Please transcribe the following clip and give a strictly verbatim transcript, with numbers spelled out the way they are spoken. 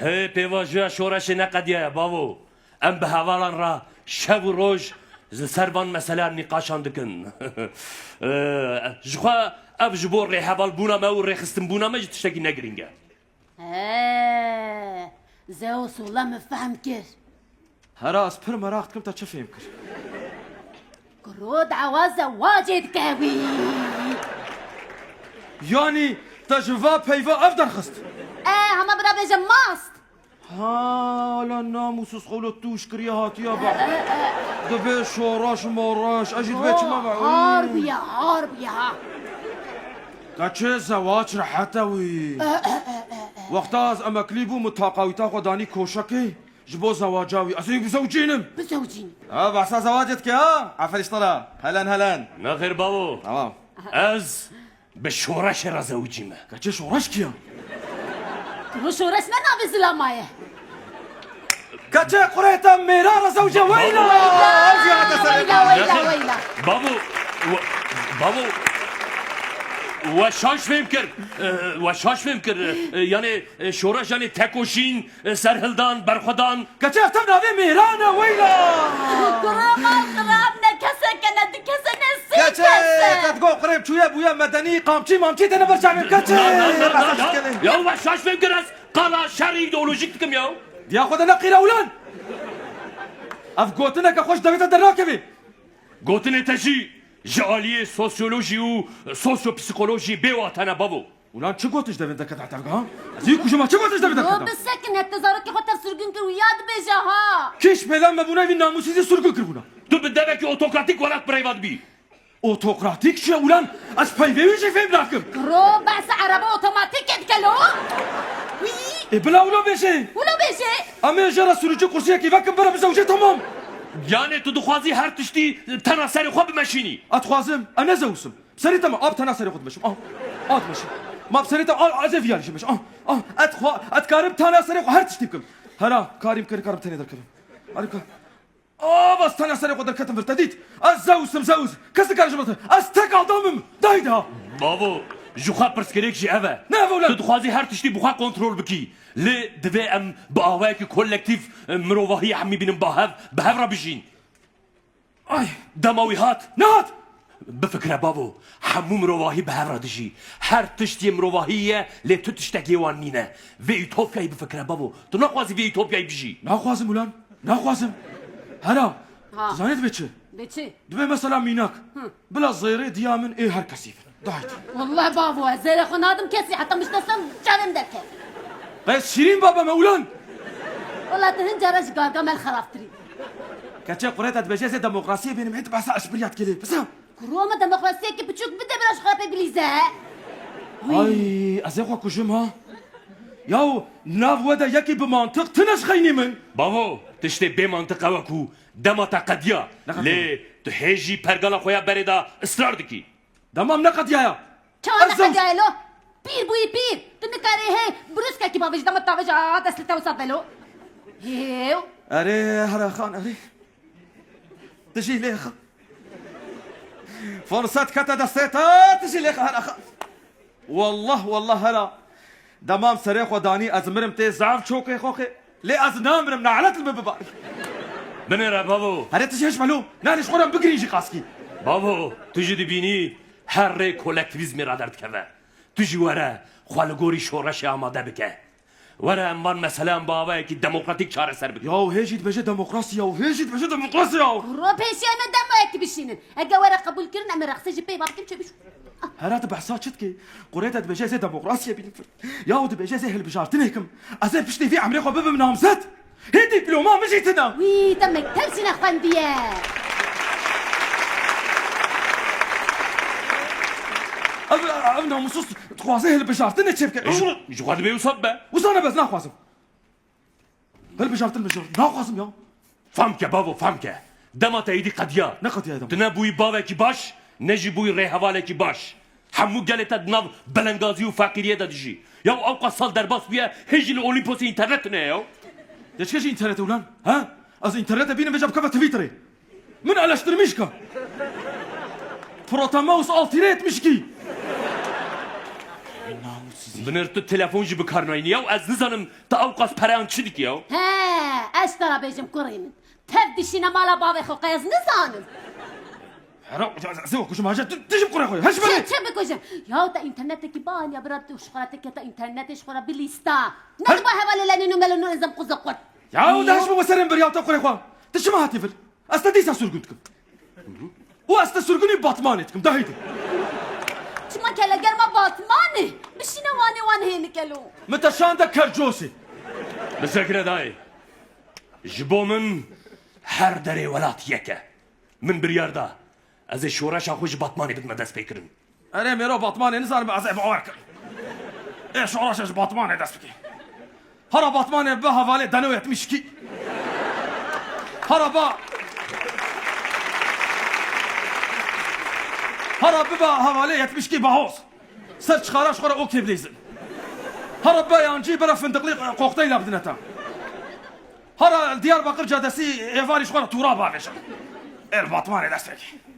Hê pêvajoya şoreşê neqediyaye bavo. Em bi hevalan re şev û roj li ser van meseleyan nîqaşan dikin. Ee, ji xwe ev ji bo rêhevalbûna me û rêxistinbûna me jî tiştekî ne girîng e. He, Zeus wela min fehm kir. Hera ez pir meraq dikim te çi fêm kir. Kuro dawa zewacê dike wî. Yanî te ji va peyva ev derxist? E, hema bira bêje mast. Hala namûsûz xewlo tûş kiriye hatiye be. Dibê şoreş moreş, ez jî dibê çima be. Har bûye, har bûye ha. Keçê zewac rehet e wî. Wexta ez emeklî bûm û taqawîta xwe danî koşekê, ji bo zewaca wî. Ez ê wî bizewicînim. Bizewicîn. Ha, behsa zewacê dike ha? Aferî ji te re. Helen, helen. Nexêr bavo. Tamam. Ez bi şoreşê re zewicîme. Keçê şoreş kî ya? Kuro şoreş ne navê zilama ye? Keçê qurêta mêra re zewce weyla! Weyla, weyla, weyla, weyla. Bavo, we-, bavo, we şaş fêm kir. E, we şaş fêm kir. E, yani, e, şoreş yani tekoşîn, e, serhildan, berxwedan. Keçê ev tev navê mêran e weyla! Kuro mal xirab ne kesek e, ne du kes e, ne sê kes e. Keçê te digot qirêb çûye bûye medenî, qamçî mamçî têne ber çavê keçê. Na, na, na, na, na. Ya we şaş fêm kir ez. Qala şerî îdeolojîk dikim ya. Diya xwe de neqîre ulan. Ev gotineke xwe ji devê te dernakeve. Gotinê te jî ji aliyê sosyolojî û sosyopsîkolojî bêwate ne bavo. Ulan çi gotin ji devê te kete tevga ha? Ez ê kujima çi gotin ji devê te kete? Yo, bisekin, hette zarokê xwe tev sirgûn kir û ya dibêje ha. Kî ji pêlan me bûna vî namûsîzî sirgûn kiribûna. Tu bi devekî otokratîk welat birêva dibî. Otokratîk çi ye ulan? Ez peyvê wî jî fêm nakim. Kuro behsa ereba otomatîkê dike lo. Wî. Ê bila wilo bêje. Wilo bêje. Em ê jê re sürücü kursiyekî vekin bira bizewicê temam. Yanê tu dixwazî her tiştî tena serê xwe bimeşînî? Ez dixwazim, ez ne Zeus im. Serê te me, a bi tena serê xwe dimeşim. A. A dimeşim. Ma bi serê te, a, ez ê viyarî jî meşim. A. A. Ez dixwa-, ez dikarim tena serê xwe her tiştî bikim. Hera, karîm kir, karim tenê derkevim. Harika. Ava stana serê xwe derketim vir te dît. Ez Zeus im, Zeus. Kes nikare ji min re. Ez tek adam im. Dayda. Bavo, ji xwe pirsgirêk jî ev e. Ne ev e ulan? Tu dixwazî her tiştî bi xwe kontrol bikî. Lê divê em bi awayekî kolektîf, e, mirovahiyê hemî bînin ba hev, bi hev re bijîn. Ay. Dema wî hat. Nehat. Bifikire bavo, hemû mirovahî bi hev re dijî. Her tişt yê mirovahî ye, lê tu tiştekî wan nîne. Vê ütopyayî bifikire bavo. Tu naxwazî vê ütopyayî bijî. Naxwazim ulan. Naxwazim. Hera. Ha. Tu zanî divê çi? Divê çi? Divê mesela mînak. Hı. Bila zêrê diya min ê her kesî bin. Dayt. Wallah bavo, ez zêrê xwe nadim kesî, heta min ji destê çavê min derket. Qey şîrîn baba me ulan. Wallah tu hin cara ji garga me xerabtirî. Keçê qurê te dibêje ez ê demokrasiyê bînim, hê tu behsa eşbirya dikê lê. Pisa. Kuro me demokrasiyekî piçûk bide bila ji xwe pê bilîze. Ay, ez ê xwe kujim ha. Yaw, nav we de yekî bi mantiq tune ji xeynî min. Bavo, tiştê bê mantiq ew e ku dema te qediya. Ne qediya? Lê tu hê jî pergala xwe ya berê de israr dikî. Dema min neqediyaya. Çawa neqediyaye lo? Pîr bûyî pîr. Tu nikarî hê brûskekî bavêjî dema tavêja a destê te wisa belo. Hêw. Erê, Hera Xan, erê. Tu jî lê xwe. Firsat kete destê te, tu jî lê xwe Hera Xan. Wallah, wallah Hera. Demam serê xwe danî ez mirim tê zaf çokê xoxê. Lê ez namirim, nalet li min bibar. Binêre bavo. Herê tu jî hişme lo. Nanê ji xwe re bigirîn jî qaskî. Bavo, tu jî dibînî her rê kolektîvîzmê raderdikeve. Tu jî were, xwe li gorî şoreşê amade bike. Were em van meseleyan bi awayekî demokratîk çareser bikin. Yaw hê jî dibêje demokrasî yaw, hê jî dibêje demokrasî yaw. Kuro pêşiya me demoyekî bişînin. Eger were qebûl kirin, em ê rexsê jî pê va bikin çêbiş. Hera tu behsa çi dikî? Qurê te dibêje ez ê demokrasiyê bînim. Yaw dibêje ez ê hilbijartinê kim. Ez ê piştî vî emrê xwe bibim namzet. Hê dîploma min jî tune. Wî te mekteb jî nexwendiye. Ev, ev namûsûz dixwaze hilbijartinê çêbike. Ji, ji xwe dibê wisa bibe. Wisa ne, ez naxwazim. Hilbijartin mijor. Naxwazim ya. Fam ke bavo, fam ke. Dema te êdî qediya. Ne qediya dema? Tu ne bûyî bavekî baş, ne jî bûyî rêhevalekî baş. Hemû gelê te di nav belengazî û feqîriyê de dijî. Ya ewqas sal derbas bûye, hê jî li Olîmposê înternet tune ye ya. Deçke jî înternet e ulan? Ha? Ez înternet e bînim vêca bikeve Twitterê. Min eleştirmiş ka. Protomouse altı tire etmiş ki. Binêr, tu telefon jî bi kar nayînî ya û ez nizanim tu ewqas pereyan çi dikî ya. He, ez ji te re bêjim kurê min. Tev dişîne mala bavê xwe qey ez nizanim. Hera, ez ê kujim haca, tu, tu jî bi kurê xwe, heş bere. Çi, çi bikujim? Ya te înternetekî baniya bira, tu ji xwe re te kete înternetê, ji xwe re bilîsta. Ne diba hevalê lenîn û melûn û enzem quze qurt. Ya, de heş bû serên bir ya te kurê xwe. Tu çima hatî vir? Ez te dîsa sürgün dikim. Û ez te sürgünî Batmanê dikim, de heydi. Çima kelegerma Batmanê? Bişîne wanê wan hênik elo. Min te şande kercosê. Bisekine dayê. Ji bo min her derê welat yek e. Min biryar da. Ez ê şoreşa xwe ji Batmanê bidime destpêkirin. Erê mêro Batmanê nizanim ez ê bawer kim. Ê şoreşa ji Batmanê dest bikê. Hara Batmanê bi hevalê deno yetmiş iki. Hara ba. Hara biba hevalê yetmiş iki bahoz. Ser çixara ji xwe re okê bilîzin. Hara ba yancî bira findiqlî kokteyla bidine te. Hara Diyarbakir cadesî êvarî ji xwe re tûra bavêjin. Ê li Batmanê dest pê kê.